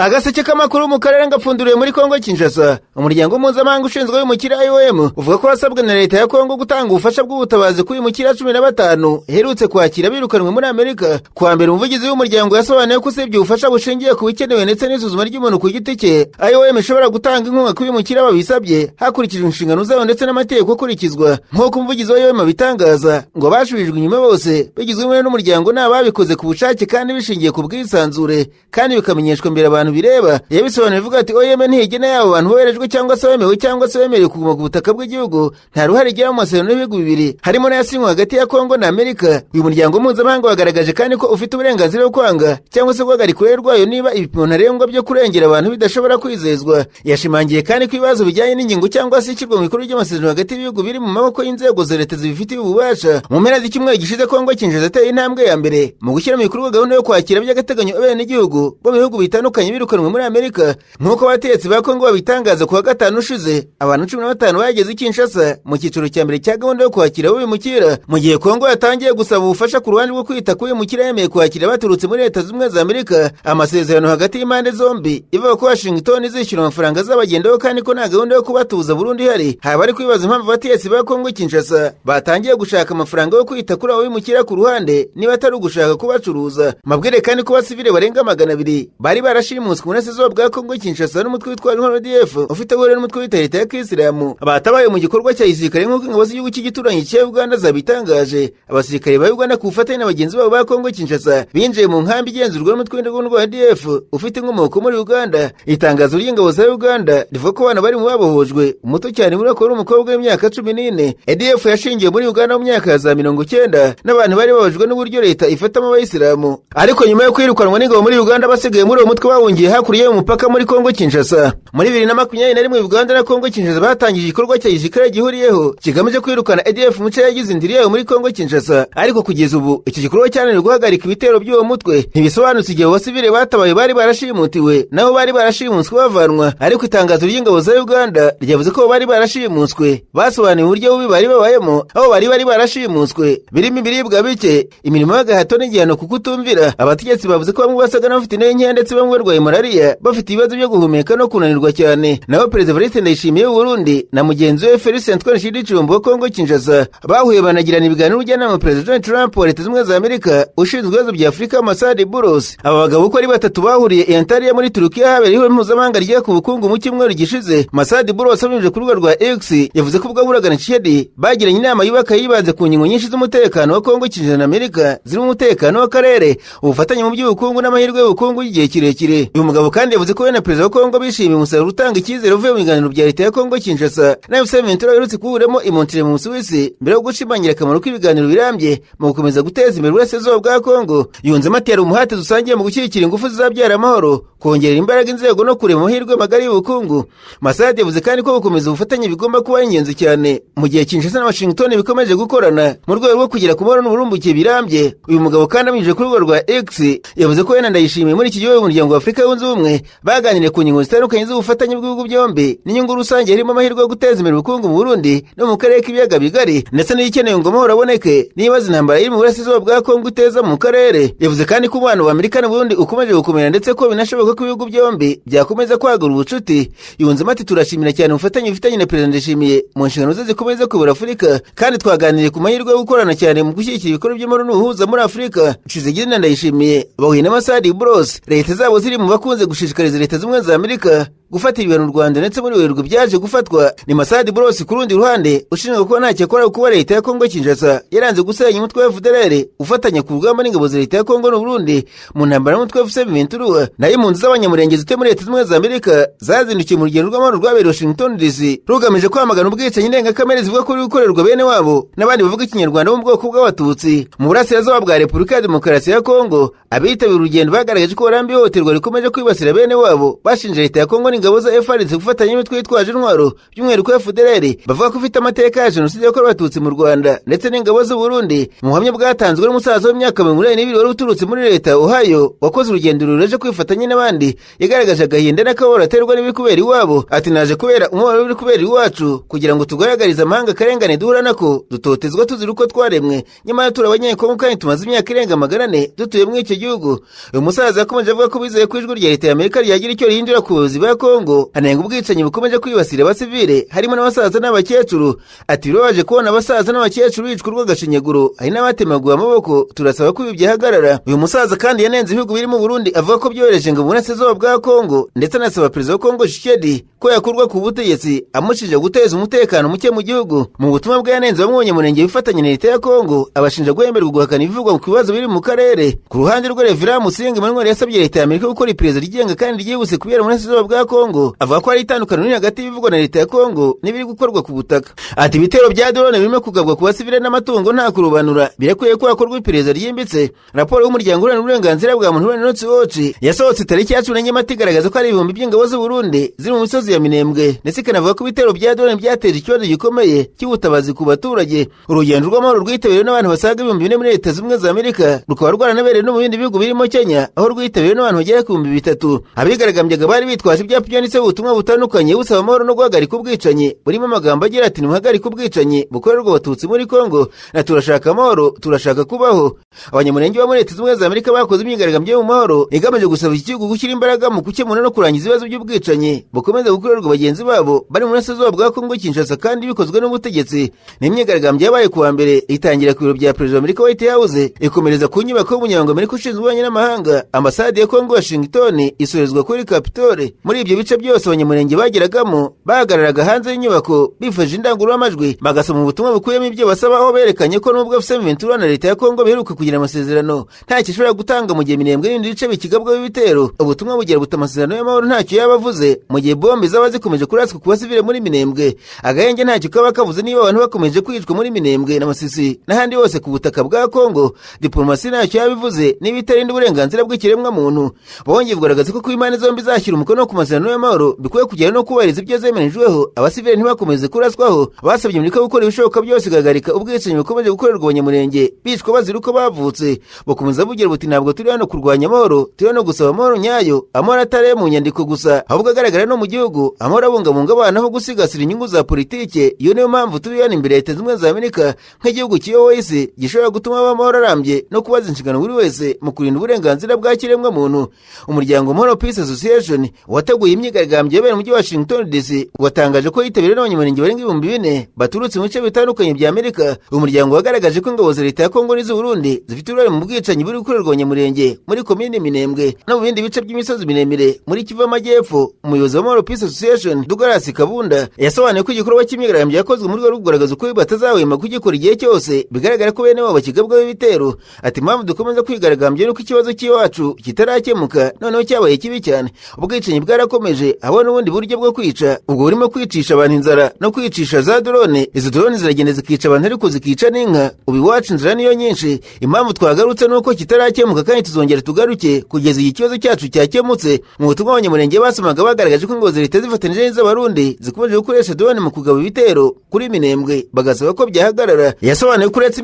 Agaseke k'amakuru mu karere ngapfunduriwe muri Kongo Kinshasa. Umuryango mpuzamahanga ushinzwe abimukira IOM uvuga ko wasabwe na leta ya Kongo gutanga ubufasha bw'ubutabazi ku bimukira 15 iherutse kwakira birukanwe muri Amerika. Kuwa mbere, umuvugizi w'umuryango yasobanuye ko usibye ubufasha bushingiye ku bikenewe ndetse n'isuzuma ry'umuntu ku giti cye, IOM ishobora gutanga inkunga ku bimukira babisabye hakurikijwe inshingano zabo ndetse n'amategeko akurikizwa. Nk'uko umuvugizi wa IOM abitangaza, ngo bashubijwe inyuma bose bigizwe n'umuryango ni ababikoze ku bushake kandi bishingiye ku bwisanzure, kandi bikamenyeshwa mbere abantu bireba. Yabisobanuye ivuga ati: "OIM ntigena yabo bantu boherejwe cyangwa se bemewe cyangwa se bemerewe kuguma ku butaka bw'igihugu. Nta ruhare igira mu masezerano y'ibihugu bibiri, harimo n'ayasinywe hagati ya Kongo na Amerika." Uyu muryango mpuzamahanga wagaragaje kandi ko ufite uburenganzira bwo kwanga cyangwa se guhagarika uruhare rwayo niba ibipimo ntarengwa byo kurengera abantu bidashobora kwizezwa. Yashimangiye kandi ko ibibazo bijyanye n'ingingo cyangwa se ishyirwa mu bikorwa ry'amasezerano hagati y'ibihugu biri mu maboko y'inzego za leta zibifitiye ububasha. Mu mpera z'icyumweru gishize, Kongo Kinshasa yateye intambwe ya mbere mu gushyira mu bikorwa gahunda yo kwakira by'agateganyo abenegihugu bo mu bihugu bitandukanye birukanwe muri Amerika. Nk'uko abategetsi ba Kongo babitangaza, ku wa gatanu ushize abantu 15 bageze i Kinshasa mu cyiciro cya mbere cya gahunda yo kwakira abo bimukira, mu gihe Kongo yatangiye gusaba ubufasha ku ruhande rwo kwita ku bimukira yemeye kwakira baturutse muri Leta Zunze Ubumwe za Amerika. Amasezerano hagati y'impande zombi ivuga ko Washington izishyura amafaranga azabagendaho kandi ko nta gahunda yo kubatuza burundu ihari. Haba ari kwibaza impamvu abategetsi ba Kongo Kinshasa batangiye gushaka amafaranga yo kwita kuri abo bimukira ku ruhande niba atari ugushaka kubacuruza. Mabwire kandi ko abasivile barenga 200 bari barashimuswe mu burasirazuba bwa Kongo Kinshasa n'umutwe witwa intwaro ADF ufite guhura n'umutwe wita leta ya Kisilamu, batabaye mu gikorwa cya gisirikare nk'uko ingabo z'igihugu cy'igituranyi cya Uganda zabitangaje. Abasirikare ba Uganda ku bufatanye na bagenzi babo ba Kongo Kinshasa binjiye mu nkambi igenzurwa n'umutwe w'intagondwa ADF ufite inkomoko muri Uganda. Itangazo ry'ingabo za Uganda rivuga ko abana bari mu babohojwe, umuto cyane muri ko ari umukobwa w'imyaka 14. ADF yashingiwe muri Uganda mu myaka ya za 90 n'abantu bari babajwe n'uburyo leta ifatamo abayisilamu, ariko nyuma yo kwirukanwa n'ingabo muri Uganda, basigaye muri uwo mutwe bahungiye hakurya y'umupaka muri Kongo Kinshasa. Muri 2021, Uganda na Kongo Kinshasa batangije igikorwa cya gisirikare gihuriyeho kigamije kwirukana ADF mu nce yagize indiri yayo muri Kongo Kinshasa, ariko kugeza ubu iki gikorwa cyananiwe guhagarika ibitero by'uwo mutwe. Ntibisobanutse igihe abasivile batabaye bari barashimutiwe nabo bari barashimuswe bavanwa, ariko itangazo ry'ingabo za Uganda ryavuze ko bari barashimuswe basobanuye uburyo bubi bari babayemo aho bari barashimuswe, birimo ibiribwa bike, imirimo y'agahato n'igihano kuko utumvira. Abategetsi bavuze ko bamwe basaga n'abafite intege nkeya, ndetse bamwe barwaye malariya, bafite ibibazo byo guhumeka no kunanirwa cyane. Naho Perezida Evariste Ndayishimiye w'u Burundi na mugenzi we Felicien Antoine Tshisekedi wa Kongo Kinshasa bahuye banagirana ibiganiro n'umujyanama wa Perezida Donald Trump wa Leta Zunze Ubumwe za Amerika ushinzwe ibibazo bya Afurika, Masadi Buros. Aba bagabo uko ari batatu bahuriye i Antalya muri Turukiya habereye ihuriro mpuzamahanga ryiga ku bukungu mu cyumweru gishize. Masadi Buros abinyujije ku rubuga rwa X yavuze ko ubwo ahuraga na Tshisekedi bagiranye inama yubaka yibanze ku ngingo nyinshi z'umutekano wa Kongo Kinshasa na Amerika, zirimo umutekano w'akarere, ubufatanye mu by'ubukungu n'amahirwe y'ubukungu y'igihe kirekire. Uyu mugabo kandi yavuze ko we na perezida wa Kongo bishimiye umusaruro utanga icyizere uvuye mu biganiro bya leta ya Kongo Kinshasa na FC Ventura aherutse kuwuramo i Montreux mu Busuwisi, mbere yo gushimangira akamaro k'ibiganiro birambye mu gukomeza guteza imbere uburasirazuba bwa Kongo. Yunzemo ati: "Hari umuhate dusangiye mu gushyigikira ingufu zizabyara amahoro, kongerera imbaraga inzego no kurema amahirwe magari y'ubukungu." Masadi yavuze kandi ko gukomeza ubufatanye bigomba kuba ingenzi cyane mu gihe Kinshasa na Washington bikomeje gukorana mu rwego rwo kugera ku mahoro n'uburumbuke birambye. Uyu mugabo kandi abinyujije ku rubuga rwa X yavuze ko we na Ndayishimiye muri iki gihugu umuryango wa Afurika Yunze Ubumwe baganiriye ku ngingo zitandukanye z'ubufatanye bw'ibihugu byombi n'inyungu rusange, harimo amahirwe yo guteza imbere ubukungu mu Burundi no mu karere k'ibiyaga bigari, ndetse n'ibikenewe ngo amahoro aboneke n'ibibazo intambara iri mu burasirazuba bwa Kongo iteza mu karere. Yavuze kandi ko umubano wa Amerika n'Uburundi ukomeje gukomera, ndetse ko binashoboka ko ibihugu byombi byakomeza kwagura ubucuti. Yunzemo ati: "Turashimira cyane ubufatanye bufitanye na Perezida Ndayishimiye mu nshingano ze zikomeza kuyobora Afurika, kandi twaganiriye ku mahirwe yo gukorana cyane mu gushyigikira ibikorwa by'amahoro n'ubuhuza muri Afurika." Tshisekedi na Ndayishimiye bahuye na Masadi Bros, leta zabo ziri mu bakunze gushishikariza Leta Zunze Ubumwe za Amerika gufatira ibihano u Rwanda, ndetse muri Werurwe byaje gufatwa. Ni Masadi Bros ku rundi ruhande ushinzwe kuba ntacyo akora kuba leta ya Kongo Kinshasa yaranze gusenya umutwe wa FDLR ufatanya ku rugamba n'ingabo za leta ya Kongo n'u Burundi mu ntambara n'umutwe wa FC Ventura. Nayo impunzi z'Abanyamurenge zituye muri Leta Zunze Ubumwe za Amerika zazindukiye mu rugendo rw'amahoro rwabereye Washington DC rugamije kwamagana ubwicanyi ndengakamere zivuga ko ruri gukorerwa bene wabo n'abandi bavuga Ikinyarwanda bo mu bwoko bw'Abatutsi mu burasirazuba bwa Repubulika ya Demokarasi ya Kongo. Abitabiriye urugendo bagaragaje ko barambiwe ihohoterwa rikomeje kwibasira bene wabo, bashinja leta ya Kongo. ingabo za FARDC gufatanya n'imitwe yitwaje intwaro, by'umwihariko FDLR, bavuga ko ifite amateka ya jenoside yakorewe Abatutsi mu Rwanda, ndetse n'ingabo z'u Burundi. Mu buhamya bwatanzwe n'umusaza w'imyaka 82 wari uturutse muri leta Ohio, wakoze urugendo rurerure kwifatanya n'abandi, yagaragaje agahinda n'akababaro aterwa n'ibiri kubera iwabo. Ati: "Naje kubera umubabaro uri kubera iwacu, kugira ngo tugaragarize amahanga akarengane duhura nako, dutotezwa tuzira uko twaremwe, nyamara turi Abanyekongo kandi tumaze imyaka irenga 400 dutuye muri icyo gihugu." Uyu musaza yakomeje avuga ko bizeye ko ijwi rya leta ya Amerika ryagira icyo rihindura ku buyobozi bwa Kongo, anenga ubwicanyi bukomeje kwibasira abasivile, harimo n'abasaza n'abakecuru. Ati: "Birababaje kubona abasaza n'abakecuru bicwa urw'agashinyaguro, hari n'abatemaguwe amaboko, turasaba ko ibi byahagarara." Uyu musaza kandi yanenze ibihugu birimo Burundi, avuga ko byohereje ngo mu burasirazuba bwa Kongo, ndetse anasaba perezida wa Kongo Tshisekedi ko yakurwa ku butegetsi, amushinja guteza umutekano muke mu gihugu. Mu butumwa bwe yanenze bamwe mu Banyamulenge bifatanya na leta ya Kongo, abashinja guhemerwa guhakana ibivugwa ku bibazo biri mu karere. Ku ruhande rwe, Reverend Musinga Emmanuel yasabye leta ya Amerika gukora iperereza ryigenga kandi ryihuse kubera mu burasirazuba bwa Kongo, avuga ko hari itandukaniro riri hagati y'ibivugwa na leta ya Kongo n'ibiri gukorwa ku butaka. Ati: "Ibitero bya drone birimo kugabwa ku basivile n'amatungo nta kurobanura, birakwiye ko hakorwa iperereza ryimbitse." Raporo y'umuryango uharanira uburenganzira bwa muntu Human Rights Watch yasohotse tariki ya 14 Mata igaragaza ko hari ibihumbi by'ingabo z'u Burundi ziri mu misozi ya Minembwe, ndetse ikanavuga ko ibitero bya drone byateje ikibazo gikomeye cy'ubutabazi ku baturage. Urugendo rw'amahoro rwitabiriwe n'abantu basaga 4000 muri Leta Zunze Ubumwe za Amerika, rukaba rwaranabereye no mu bindi bihugu birimo Kenya, aho rwitabiriwe n'abantu bagera ku 3000. Abigaragambyaga bari bitwaje ibyapa byanditseho ubutumwa butandukanye busaba amahoro no guhagarika ubwicanyi, burimo amagambo agira ati: "Nimuhagarike ubwicanyi bukorerwa Abatutsi muri Kongo" na "Turashaka amahoro, turashaka kubaho." Abanyamulenge bo muri Leta Zunze Ubumwe za Amerika bakoze imyigaragambyo mu mahoro igamije gusaba iki gihugu gushyira imbaraga mu gukemura no kurangiza ibibazo by'ubwicanyi bukomeza gukorerwa bagenzi babo bari mu burasirazuba bwa Kongo Kinshasa, kandi bikozwe n'ubutegetsi. Ni imyigaragambyo yabaye kuwa mbere, itangira ku biro bya perezida wa Amerika, White House, ikomereza ku nyubako y'umunyamabanga Amerika ushinzwe ububanyi n'amahanga, ambasade ya Kongo Washington, isorezwa kuri Capitole. Muri ibyo bice byose Abanyamulenge bageragamo, bahagararaga hanze y'inyubako bifashishije indangururamajwi, bagasoma ubutumwa bukubiyemo ibyo basaba, aho berekanye ko nubwo AFC M23 na leta ya Kongo biheruka kugira amasezerano, ntacyo ishobora gutanga mu gihe Minembwe n'ibindi bice bikigabwaho ibitero. Ubutumwa bugira buti: "Amasezerano y'amahoro ntacyo yaba avuze mu gihe bombe zaba zikomeje kuraswa ku basivile muri Minembwe. Agahenge ntacyo kaba kavuze niba abantu bakomeje kwicwa muri Minembwe na Masisi n'ahandi hose ku butaka bwa Kongo. Diplomasi ntacyo yaba ivuze niba itarinda uburenganzira bw'ikiremwa muntu." Bongeye kugaragaza ko kuba impande zombi zashyira umukono ku masezerano y'amahoro bikwiye kugera no kubahiriza ibyo zemerejweho, abasivile ntibakomeze kuraswaho. Basabye Amerika gukora ibishoboka byose igahagarika ubwicanyi bukomeje gukorerwa Abanyamulenge, bicwa bazira uko bavutse. Bakomeza bugira buti: "Ntabwo turi hano kurwanya amahoro, turi hano gusaba amahoro nyayo, amahoro atari mu nyandiko gusa, ahubwo agaragara no mu gihugu, amahoro abungabunga abana aho gusigasira inyungu za politike. Iyo niyo mpamvu turi hano imbere ya Leta Zunze Ubumwe za Amerika nk'igihugu kiyoboye isi, gishobora gutuma haba amahoro arambye no kubaza inshingano buri wese mu kurinda uburenganzira bwa kiremwamuntu." Umuryango Mahoro Peace Association wateguye imyigaragambyo yabereye mu mujyi wa Washington DC watangaje ko yitabiriwe n'Abanyamulenge barenga 4000 baturutse mu bice bitandukanye bya Amerika. Uyu muryango wagaragaje ko ingabo za leta ya Kongo n'iz'u Burundi zifite uruhare mu bwicanyi buri gukorerwa Abanyamulenge muri komini Minembwe no mu bindi bice by'imisozi miremire muri Kivu y'Amajyepfo. Umuyobozi wa Mahoro Peace Association, Douglas Kabunda, yasobanuye ko igikorwa cy'imyigaragambyo yakozwe mu rwego rwo kugaragaza ukuri, batazahwema kugikora igihe cyose bigaragara ko bene wabo bakigabwaho ibitero. Ati: "Impamvu dukomeza kwigaragambya nuko ikibazo cy'iwacu kitarakemuka, noneho cyabaye kibi cyane. Ubwicanyi bwarakomeje, haba n'ubundi buryo bwo kwica, ubwo burimo kwicisha abantu inzara no kwicisha za drone. Izo drone ziragenda zikica abantu, ariko zikica n'inka. Ubu iwacu inzara niyo nyinshi. Impamvu twagarutse nuko kitarakemuka, kandi tuzongera tugaruke kugeza igihe ikibazo cyacu cyakemutse." Mu butumwa Abanyamulenge basomaga, bagaragaje ko ingabo za leta zifatanyije n'iz'Abarundi zikomeje gukoresha drone mu kugaba ibitero kuri Minembwe, bagasaba ko byahagarara. Yasobanuye ko uretse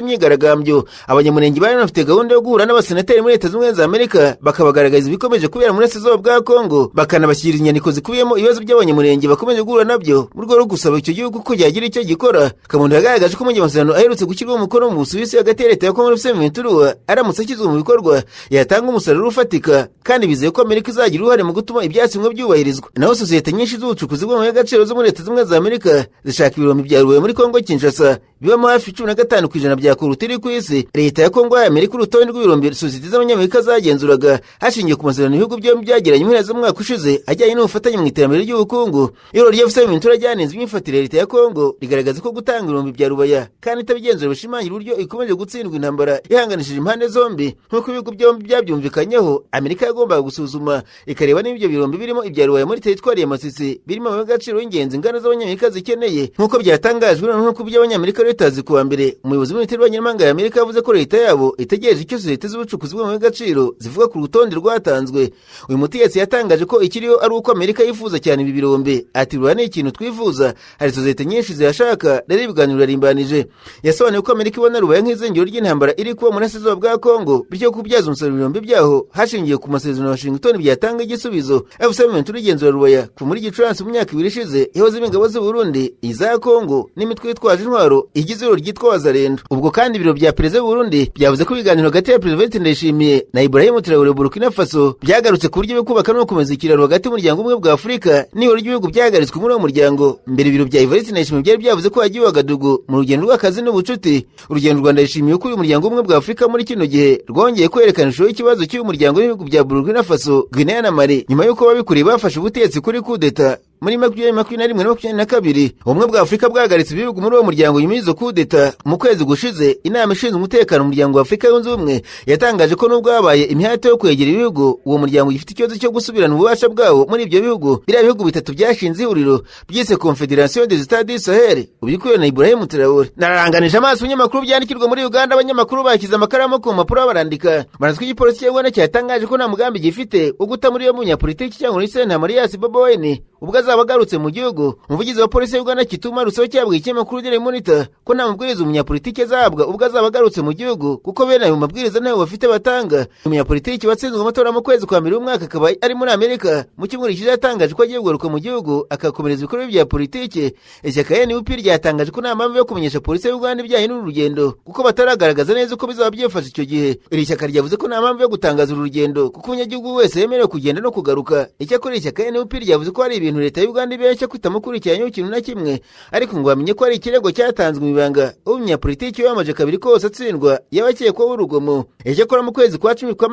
imyigaragambyo, Abanyamulenge bari bafite gahunda yo guhura n'abasenateri muri Leta Zunze Ubumwe za Amerika, bakabagaragariza ibikomeje kubera muri burasirazuba bwa Kongo, bakanabashyira inyandiko zikubiyemo ibibazo by'Abanyamulenge bakomeje guhura nabyo, mu rwego rwo gusaba icyo gihugu ko cyagira icyo gikora. Kamuntu yagaragaje ko mu gihe amasezerano aherutse gushyirwaho umukono mu Busuwisi hagati ya leta ya Kongo n'AFC M23 aramutse ashyizwe mu bikorwa, yatanga umusaruro ufatika, kandi bizeye ko Amerika izagira uruhare mu gutuma ibyasinywe byubahirizwa. Naho sosiyete nyinshi z'ubucukuzi bw'amabuye y'agaciro zo muri Leta Zunze Ubumwe za Amerika zishaka ibirombe bya Rubaya muri Kongo Kinshasa, bibamo hafi 15% bya coltan iri ku isi. Leta ya Kongo yahaye Amerika urutonde rw'ibirombe sosiyete z'Abanyamerika zagenzuraga, hashingiwe ku masezerano ibihugu byombi byagiranye mu mpera z'umwaka ushize ajyanye n'ubufatanye mu iterambere ry'ubukungu. Ihuriro rya AFC M23 ryanenze imyifatire ya leta ya Kongo, rigaragaza ko gutanga ibirombe bya Rubaya kandi itabigenzura bishimangira uburyo ikomeje gutsindwa intambara ihanganishije impande zombi. Nk'uko ibihugu byombi byabyumvikanyeho, Amerika yagombaga gusuzuma ikareba niba ibyo birombe birimo ibya Rubaya muri teritwari ya Masisi birimo amabuye y'agaciro y'ingenzi inganda z'Abanyamerika zikeneye, nk'uko byatangajwe nk'uko by'Abanyamerika Reuters kuwa mbere. Umuyobozi w'Minisiteri y'Ububanyi n'Amahanga ya Amerika yavuze ko leta yabo itegereje icyo sosiyete z'ubucukuzi bw'amabuye y'agaciro zivuga ku rutonde rwatanzwe. Uyu mutegetsi yatangaje ko ikiriho ari uko Amerika yifuza cyane ibi birombe. Ati Rubaya ni ikintu twifuza, hari sosiyete nyinshi zihashaka, rero ibiganiro birarimbanije. Yasobanuye ko Amerika ibona Rubaya nk'izingiro ry'intambara iri kuba mu burasirazuba bwa Kongo, bityo kubyaza umusaruro ibirombe byaho hashingiwe ku masezerano ya Washington byatanga igisubizo. AFC M23 igenzura Rubaya kuva muri Gicurasi mu myaka 2 ishize, ihoze ingabo z'u Burundi, iza Kongo n'imitwe yitwaje intwaro igize ihuriro ryitwa Wazalendo. Ubwo kandi ibiro bya perezida w'u Burundi byavuze ko ibiganiro hagati ya Perezida Evariste Ndayishimiye na Ibrahim Traoré Burkina Faso byagarutse ku buryo bwo kubaka no gukomeza ikiraro hagati y'umuryango umwe bwa Afurika n'ihuriro ry'ibihugu byahagaritswe muri uwo muryango. Mbere ibiro bya Evariste Ndayishimiye byari byavuze ko yagiye Ouagadougou mu rugendo rw'akazi n'ubucuti. Urugendo rwa Ndayishimiye ko uyu muryango umwe bwa Afurika muri kino gihe rwongeye kwerekana ishusho y'ikibazo cy'uyu muryango n'ibihugu bya Burkina Faso, Guinea na Mali nyuma y'uko babikuriye bafashe ubutegetsi kuri kudeta muri 2021 na 2022. Ubumwe bwa Afurika bwahagaritse ibihugu muri uwo muryango nyuma y'izo kudeta. Mu kwezi gushize, inama ishinzwe umutekano mu muryango wa Afurika yunze ubumwe yatangaje ko nubwo habaye imihate yo kwegera ibihugu, uwo muryango ugifite ikibazo cyo gusubirana ububasha bwawo muri ibyo bihugu. Biriya bihugu bitatu byashinze ihuriro byise Confederation des États du Sahel, ubikuye na Ibrahim Traoré. Nararanganije amaso ibinyamakuru byandikirwa muri Uganda, abanyamakuru bashyize amakaramu ku mpapuro barandika. Baranzwe igipolisi cya Uganda cyatangaje ko nta mugambi gifite wo guta muri yombi umunyapolitiki cyangwa muri Sentama Marias Bobi Wine ubwo azaba agarutse mu gihugu. Umuvugizi wa polisi ya Uganda Kituma Rusoke cyabwiye ikinyamakuru Daily Monitor ko nta mabwiriza umunyapolitiki azahabwa ubwo azaba agarutse mu gihugu, kuko bene ayo mabwiriza ntayo bafite batanga. Umunyapolitiki watsinzwe amatora mu kwezi kwa mbere w'umwaka akaba ari muri Amerika mu cyumweru gishize yatangaje ko agiye kugaruka mu gihugu akakomereza ibikorwa bya politiki. Ishyaka NUP ryatangaje ko nta mpamvu yo kumenyesha polisi ya Uganda ibijyanye n'uru rugendo kuko bataragaragaza neza uko bizaba byifashe icyo gihe. Iri shyaka ryavuze ko nta mpamvu yo gutangaza uru rugendo kuko umunyagihugu wese yemerewe kugenda no kugaruka. Icyakora ishyaka NUP ryavuze ko hari ibintu leta y'u Uganda ibeshya kwitamukurikiranya ikintu na kimwe, ariko ngo bamenye ko ari ikirego cyatanzwe mu ibanga. Umunyapolitiki wamaje kabiri kose atsindwa yabakekwaho urugomo. Icyakora mu kwezi kwa 10 kwa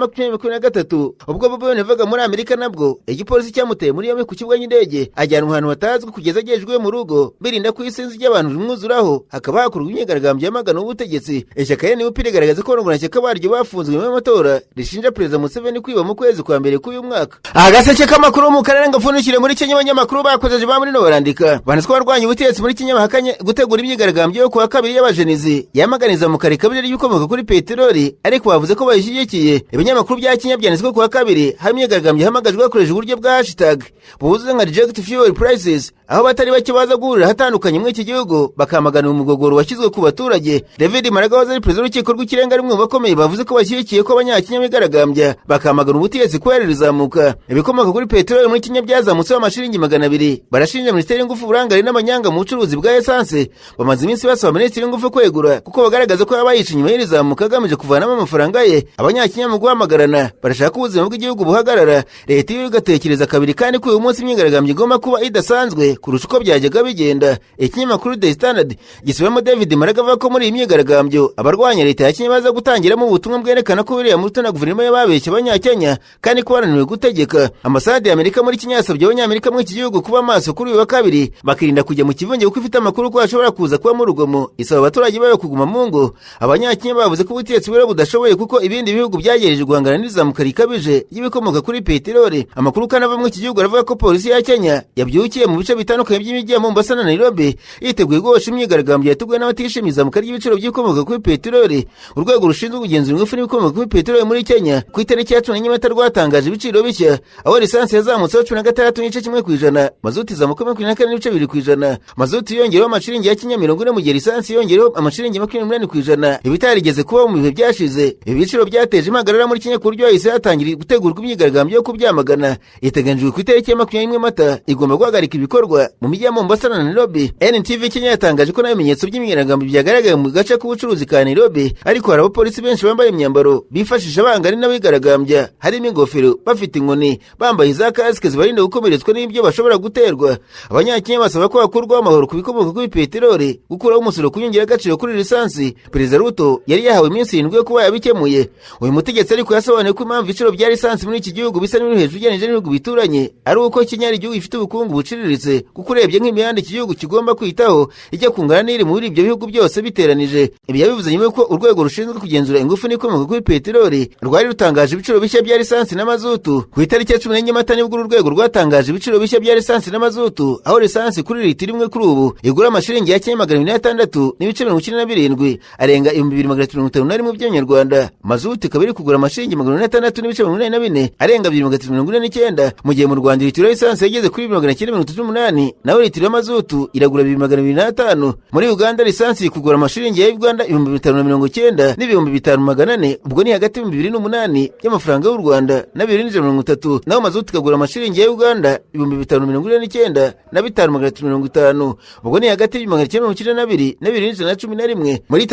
2023 ubwo Bobi Wine yavaga muri Amerika, nabwo igipolisi cyamuteye muri yombi ku kibuga cy'indege ajyanwa ahantu hatazwi kugeza agejejwe mu rugo, birinda ko isinzi ry'abantu rimwuzuraho hakaba hakorwa imyigaragambyo yamagana ubutegetsi. Ishyaka NUP rigaragaza ko abarwanashyaka baryo bafunzwe nyuma y'amatora, rishinja Perezida Museveni kwiba mu kwezi kwa mbere k'uyu mwaka. Agaseke k'amakuru mu karere ngapfundikire muri Kenya, abanyamakuru bakozeje ba muri no barandika banditswe barwanya ubutegetsi muri Kenya bahakanye gutegura imyigaragambyo yo kuwa kabiri y'abajenizi yamaganiza mu kare kabiri y'ibikomoka kuri peteroli, ariko bavuze ko bayishyigikiye. Ibinyamakuru bya Kenya byanditswe kuwa kabiri hari imyigaragambyo ihamagajwe hakoreshejwe uburyo bwa hashtag buzwi nka reject fuel prices, aho batari bake baza guhurira ahatandukanye muri iki gihugu bakamagana umugogoro washyizwe ku baturage. David Maraga wahoze ari perezida w'urukiko rw'ikirenga ari mu bakomeye bavuze ko bashyigikiye ko abanyakenya bigaragambya bakamagana ubutegetsi kubera rizamuka. Ibikomoka kuri peteroli muri Kenya byazamutseho amashiringi 200. Barashinja minisiteri y'ingufu uburangare n'amanyanga mu bucuruzi bwa esanse. Bamaze iminsi basaba minisitiri w'ingufu kwegura kuko bagaragaza ko yaba yica inyuma y'irizamuka agamije kuvanamo amafaranga ye. Abanyakenya mu guhamagarana barashaka ko ubuzima bw'igihugu buhagarara, leta iyo igatekereza kabiri kandi ko uyu munsi imyigaragambyo igomba kuba idasanzwe kurusha uko byajyaga bigenda. Ikinyamakuru The Standard gisubiramo David Maraga avuga ko muri iyi myigaragambyo abarwanya leta ya Kenya baza gutangiramo ubutumwa bwerekana ko William Ruto na guverinoma ye babeshye abanyakenya kandi ko bananiwe gutegeka. Ambasade ya Amerika muri Kenya yasabye abanyamerika muri iki gihugu kuba maso kuri uyu wa kabiri, bakirinda kujya mu kivunge kuko ifite amakuru ko hashobora kuza kubamo urugomo. Isaba abaturage bayo kuguma mu ngo. Abanyakenya bavuze ko ubutegetsi buriho budashoboye kuko ibindi bihugu byagerageje guhangana n'izamuka rikabije y'ibikomoka kuri peteroli. Amakuru kandi ava muri iki gihugu aravuga ko polisi ya Kenya yabyukiye mu bice bitandukanye by'imijyi ya Mombasa na Nairobi yiteguye guhosha imyigaragambyo yateguwe n'abatishimiye izamuka ry'ibiciro by'ibikomoka kuri peteroli. Urwego rushinzwe kugenzura ingufu n'ibikomoka kuri peteroli muri Kenya ku itariki ya 14 Mata rwatangaje ibiciro bishya, aho lisansi yazamutseho 16.1%, mazuti izamuka 24.2%, mazuti yongereho amashiringi ya Kenya 40 mu gihe lisansi yongereho amashiringi 28%, ibitarigeze kuba mu bihe byashize. Ibi biciro byateje impagarara muri Kenya ku buryo hahise hatangira gutegurwa imyigaragambyo yo kubyamagana. Iteganyijwe ku itariki ya 21 Mata igomba guhagarika ibikorwa mu mijyi ya Mombasa na Nairobi. NTV Kenya yatangaje ko nta bimenyetso by'imyigaragambyo byagaragaye mu gace k'ubucuruzi ka Nairobi, ariko hari abapolisi benshi bambaye imyambaro bifashisha bangana n'abigaragambya, harimo ingofero, bafite inkoni, bambaye za kasike zibarinda gukomeretswa n'ibyo bashobora guterwa. Abanyakenya basaba ko hakurwaho amahoro ku bikomoka kuri peteroli, gukuraho umusoro ku nyongeragaciro kuri lisansi. Perezida Ruto yari yahawe iminsi 7 yo kuba yabikemuye. Uyu mutegetsi ariko yasobanuye ko impamvu ibiciro bya lisansi muri iki gihugu bisa n'ibiri hejuru ugereranyije n'ibihugu bituranye ari uko Kenya ari igihugu gifite ubukungu buciriritse, kuko urebye nk'imihanda iki gihugu kigomba kwitaho ijya kungana n'iri muri ibyo bihugu byose biteranije. Ibi yabivuze nyuma y'uko urwego rushinzwe kugenzura ingufu n'ibikomoka kuri peteroli rwari rutangaje ibiciro bishya bya lisansi na mazutu. Ku itariki ya 14 Mata nibwo uru rwego rwatangaje ibiciro bishya bishya bya lisansi n'amazutu, aho lisansi kuri litiro imwe kuri ubu igura amashiringi ya Kenya 206.97, arenga 2351 by'amanyarwanda. Mazutu ikaba iri kugura amashiringi 406.84, arenga 2349, mu gihe mu Rwanda litiro ya lisansi yageze kuri 938, naho litiro y'amazutu iragura 2205. Muri Uganda lisansi iri kugura amashiringi ya Uganda 5090 n'ibihumbi 5400, ubwo ni hagati y'ibihumbi 2008 by'amafaranga y'u Rwanda na 2130, naho mazutu ikagura amashiringi ya Uganda 5049 na 5350, ubwo ni hagati y'ibihumbi 992 na 2111. Muri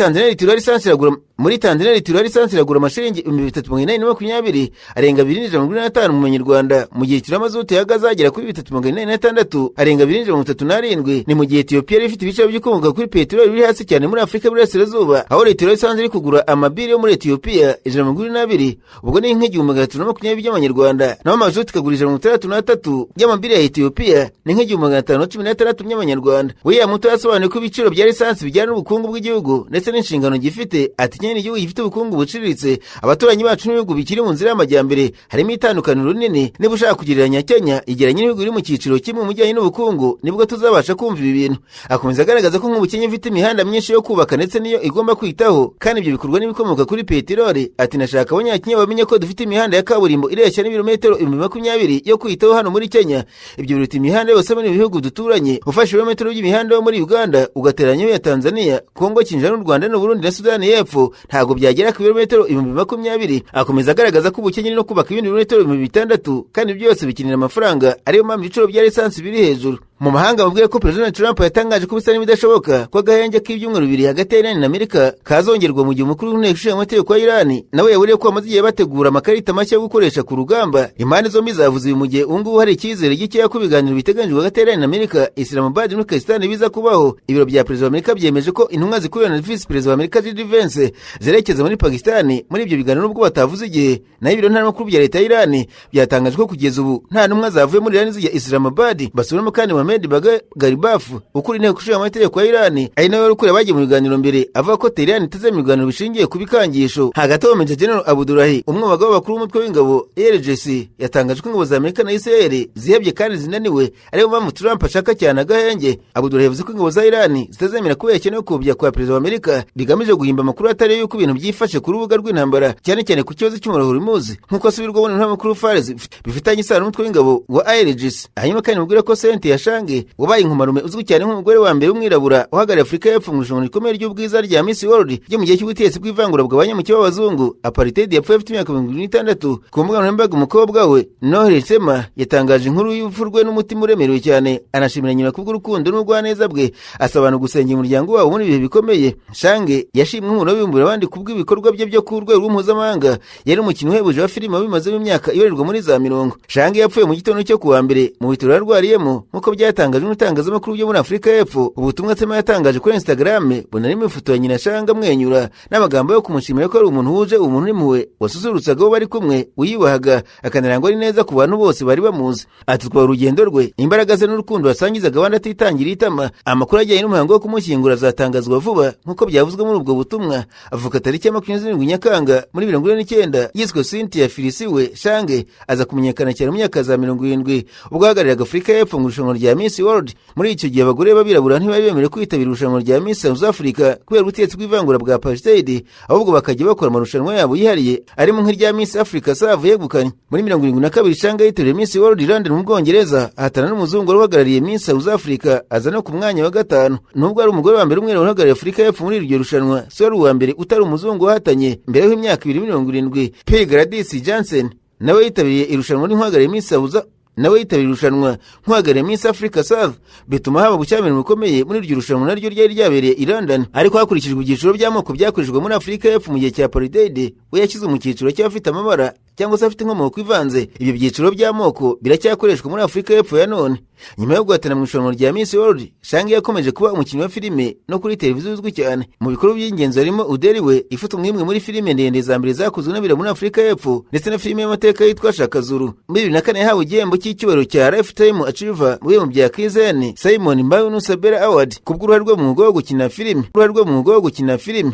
Tanzania litiro ya lisansi iragura amashiringi 3820, arenga 2145 mu manyarwanda, mu gihe litiro y'amazutu ihagaze agera kuri 3806, arenga 2137. Ni mu gihe Ethiopia yari ifite ibiciro by'ibikomoka kuri peteroli biri hasi cyane muri Afurika y'Iburasirazuba, aho litiro ya lisansi iri kugura amabiri yo muri Ethiopia 122, ubwo ni nk'igihumbi 320 by'amanyarwanda, naho mazutu ikagura 163 by'amabiri ya Ethiopia, ni nk'igihumbi 516 by'amanyarwanda. William Ruto yasobanuye ko ibiciro bya lisansi bijyana n'ubukungu bw'igihugu ndetse n'inshingano gifite. Ati: "Kenya ni igihugu gifite ubukungu buciriritse. Abaturanyi bacu n'ibihugu bikiri mu nzira y'amajyambere harimo itandukaniro rinini. Niba ushaka kugereranya Kenya, igeranye n'ibihugu biri mu cyiciro kimwe mu bijyanye n'ubukungu, nibwo tuzabasha kumva ibi bintu." Akomeza agaragaza ko nk'ubu Kenya ifite imihanda myinshi yo kubaka ndetse niyo igomba kwitaho, kandi ibyo bikorwa n'ibikomoka kuri peteroli. Ati: "Nashaka Abanyakenya bamenye ko dufite imihanda ya kaburimbo ireshya n'ibirometero 20,000 yo kwitaho hano muri Kenya. Ibyo biruta imihanda yose muri bihugu duturanye. Ufashe ibirometero by'imihanda yo muri Uganda ugateranya iya Tanzania, Kongo Kinshasa n'u Rwanda n'u Burundi na Sudani y'Epfo, ntabwo byagera ku birometero 20,000." Akomeza agaragaza ko ubukene no kubaka ibindi birometero 6000, kandi byose bikenera amafaranga, ariyo mpamvu ibiciro bya lisansi biri hejuru. Mu mahanga, bamubwiye ko Perezida Trump yatangaje ko bisa n'ibidashoboka ko agahenge k'ibyumweru 2 hagati ya Iran na Amerika kazongerwa, mu gihe umukuru w'inteko ishinga amategeko wa Iran nawe yaburiye ko bamaze igihe bategura amakarita mashya yo gukoresha ku rugamba. Impande zombi zavuze ibi mu gihe ubu ngubu hari icyizere gikeya ko ibiganiro biteganyijwe hagati ya Iran na Amerika Islamabad muri Pakistan biza kubaho. Ibiro bya perezida wa Amerika byemeje ko intumwa zikuriwe na visi perezida wa Amerika JD Vance zerekeza muri Pakistan muri ibyo biganiro, nubwo batavuze igihe. Naho ibiro ntaramakuru bya leta ya Iran byatangaje ko kugeza ubu nta ntumwa zavuye muri Iran zijya Islamabad. Basubiramo kandi Mohamed Garibaf ukuriye inteko ishinga amategeko ya Iran, ari nawe wari ukuriye abagiye mu biganiro mbere, avuga ko Tehran iteze mu biganiro bishingiye ku bikangisho. Hagati aho, Major General Abdulahi, umwe mu bagabo bakuru b'umutwe w'ingabo IRGC, yatangaje ko ingabo za Amerika na Israel zihebye kandi zinaniwe, ariyo mpamvu Trump ashaka cyane agahenge. Abdulahi yavuze ko ingabo za Iran zitazemera kubeshya no kuyobya kwa perezida wa Amerika bigamije guhimba amakuru atari y'uko ibintu byifashe ku rubuga rw'intambara, cyane cyane ku kibazo cy'umuriro Hormuz, nk'uko asubirwamo n'intamakuru Fares bifitanye isano n'umutwe w'ingabo wa IRGC. Hanyuma kandi mubwire ko Cynthia Shange, wabaye inkomarume uzwi cyane nk'umugore wa mbere w'umwirabura uhagarariye Afurika y'Epfo mu irushanwa rikomeye ry'ubwiza rya Miss World ryo mu gihe cy'ubutegetsi bw'ivangura bw'abanyamuke b'abazungu, apartheid, yapfuye afite imyaka 76. Ku mbuga nkoranyambaga, umukobwa we Noheli Sema yatangaje inkuru y'urupfu rwe n'umutima uremerewe cyane, anashimira nyina kubw'urukundo n'ubugwaneza bwe, asaba abantu gusengera umuryango wabo muri ibihe bikomeye. Shange yashimwe nk'umuntu wabimburiye abandi kubw'ibikorwa bye byo ku rwego mpuzamahanga. Yari umukinnyi uhebuje wa filime wabimazemo imyaka ibarirwa muri za mirongo. Shange yapfuye mu gitondo cyo kuwa mbere mu bitaro yarwariyemo, nk'uko byatangajwe n'itangazamakuru byo muri Afurika y'Epfo. Ubutumwa Sema yatangaje kuri Instagram bunarimo ifoto ya nyina Shange amwenyura n'amagambo yo kumushimira ko ari umuntu wuje umuntu n'impuhwe, wasusurutsaga abo bari kumwe, wiyubahaga, akanarangwa neza ku bantu bose bari bamuzi. Ati: "Twaba urugendo rwe, imbaraga ze n'urukundo yasangizaga abandi atitangira itama." Amakuru ajyanye n'umuhango wo kumushyingura azatangazwa vuba, nk'uko byavuzwe muri ubwo butumwa. Avuka tariki ya 27 Nyakanga muri 49, yiswe Cynthia Philisiwe Shange, aza kumenyekana cyane mu myaka za 70 ubwo ahagarariraga Afurika y'Epfo mu irushanwa rya Miss World. Muri icyo gihe abagore b'abirabura ntibari bemerewe kwitabira irushanwa rya Miss South Africa kubera ubutegetsi bw'ivangura bwa apartheid, ahubwo bakajya bakora amarushanwa yabo yihariye arimo nk'irya Miss Africa South yegukanye. Muri 72 Shange yitabiriye Miss World London mu Bwongereza, ahatana n'umuzungu wari uhagarariye Miss South Africa, aza no ku mwanya wa gatanu. Nubwo ari umugore wa mbere umwirabura uhagarariye Afurika y'Epfo muri iryo rushanwa, si wari uwa mbere utari umuzungu wahatanye. Mbere y'imyaka 2, 70, P Gladys Jansen nawe yitabiriye irushanwa n'uhagarariye Miss South nawe yitabiriye irushanwa nk'uhagarariye Miss Africa South, bituma haba ubushyamirane bukomeye muri iryo rushanwa naryo ryari ryabereye i London. Ariko hakurikijwe ibyiciro by'amoko byakoreshejwe muri Afurika y'Epfo mu gihe cya apartheid, we yashyizwe mu cyiciro cy'abafite amabara cyangwa se afite inkomoko ivanze. Ibyo byiciro by'amoko biracyakoreshwa muri Afurika y'Epfo ya none. Nyuma yo guhatana mu irushanwa rya Miss World, Shange yakomeje kuba umukinnyi wa filime no kuri televiziyo uzwi cyane. Mu bikorwa by'ingenzi harimo Udeliwe, ifatwa nk'imwe muri filime ndende za mbere zakozwe n'abirabura muri Afurika y'Epfo, ndetse na filime y'amateka yitwa Shaka Zulu. Muri 2004 yahawe igihembo cy'icyubahiro cya Lifetime Achiever mu bihembo bya KZN Simon Mbayo Sabela Award kubw'uruhare rwe mu mwuga wo gukina filime. Uruhare rwe mu mwuga wo gukina filime.